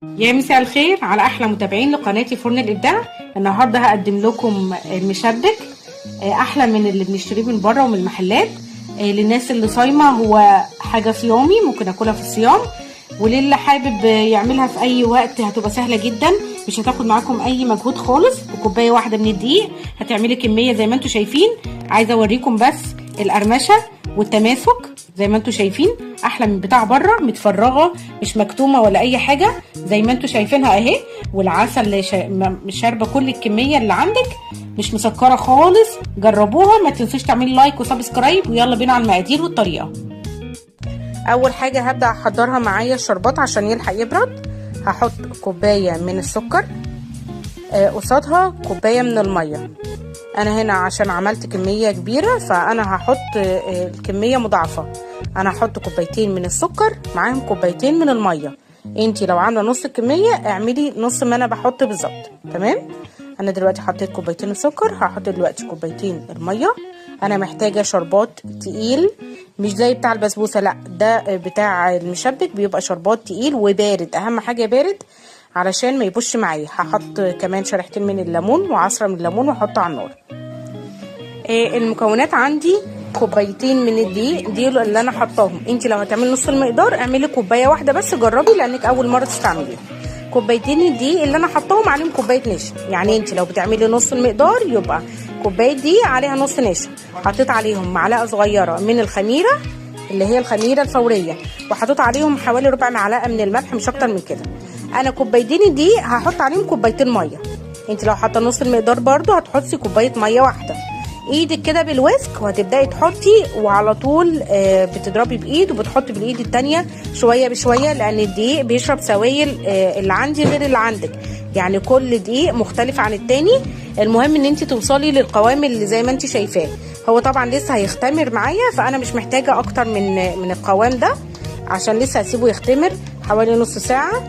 يا مساء الخير على احلى متابعين لقناتي فرن الابداع. النهارده هقدم لكم المشبك، احلى من اللي بنشتريه من بره ومن المحلات. للناس اللي صايمه هو حاجة صيامي ممكن اكلها في الصيام، وللي حابب يعملها في اي وقت هتبقى سهلة جدا، مش هتاخد معاكم اي مجهود خالص. بكوبايه واحدة من الدقيق هتعملي كمية زي ما انتم شايفين. عايزه اوريكم بس القرمشه والتماسك زي ما انتم شايفين، احلى من بتاع بره، متفرغه مش مكتومة ولا اي حاجة زي ما انتم شايفينها اهي. والعسل شاربه كل الكمية اللي عندك، مش مسكره خالص. جربوها، ما تنسوش تعملي like و subscribe، ويلا بينا على المقادير والطريقة. اول حاجة هبدا احضرها معايا الشربات عشان يلحق يبرد. هحط كوباية من السكر، قصادها كوباية من المية. انا هنا عشان عملت كمية كبيرة فانا هحط الكمية مضاعفه. انا هحط كوبايتين من السكر معاهم كوبايتين من المية. انتي لو عامله نص الكمية اعملي نص ما انا بحط بالظبط، تمام؟ انا دلوقتي حطيت كوبايتين السكر، هحط دلوقتي كوبايتين المية. انا محتاجه شربات تقيل، مش زي بتاع البسبوسه، لا ده بتاع المشبك بيبقى شربات تقيل وبارد، اهم حاجة بارد علشان ما يبوش معايا. هحط كمان شريحتين من الليمون وعصره من الليمون واحطه على النار. المكونات عندي كوبايتين من الدقيق دي اللي انا حطاهم. انت لو هتعملي نص المقدار اعملي كوباية واحدة بس، جربي لانك اول مرة تستعمليها. كوبايتين الدقيق اللي انا حطاهم عليهم كوباية نشا، يعني انت لو بتعملي نص المقدار يبقى كوباية دقيق عليها نص نشا. حطيت عليهم معلقه صغيرة من الخميره اللي هي الخميره الفورية، وحطيت عليهم حوالي ربع معلقه من الملح، مش اكتر من كده. انا كوبايتين الدقيق هحط عليهم كوبايتين مية. انت لو حاطه نص المقدار برضو هتحطي كوباية مية واحدة. ايدك كده بالويسك وهتبداي تحطي، وعلى طول بتضربي بايد وبتحطي بالايد التانية شوية بشوية، لان الدقيق بيشرب سوائل، اللي عندي غير اللي عندك، يعني كل دقيق مختلف عن التاني. المهم ان انت توصلي للقوام اللي زي ما انت شايفاه. هو طبعا لسه هيختمر معايا، فانا مش محتاجه اكتر من القوام ده عشان لسه هسيبه يختمر حوالي نص ساعة.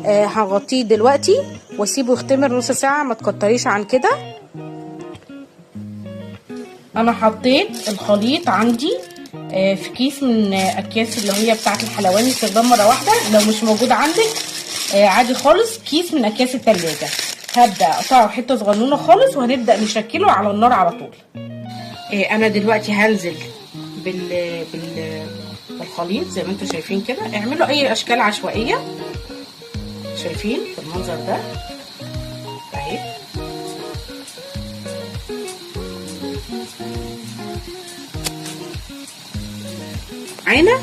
هغطيه دلوقتي واسيبه يختمر نص ساعة، ما تكتريش عن كده. انا حطيت الخليط عندي في كيس من اكياس اللي هي بتاعه الحلواني استخدام مرة واحدة. لو مش موجود عندك عادي خالص، كيس من اكياس التلاجة. هبدا اقطعه حتة صغنونه خالص وهنبدا نشكله على النار على طول. انا دلوقتي هنزل بالخليط زي ما انتم شايفين كده. اعملوا اي اشكال عشوائية، شايفين بالمنظر ده اهي. معانا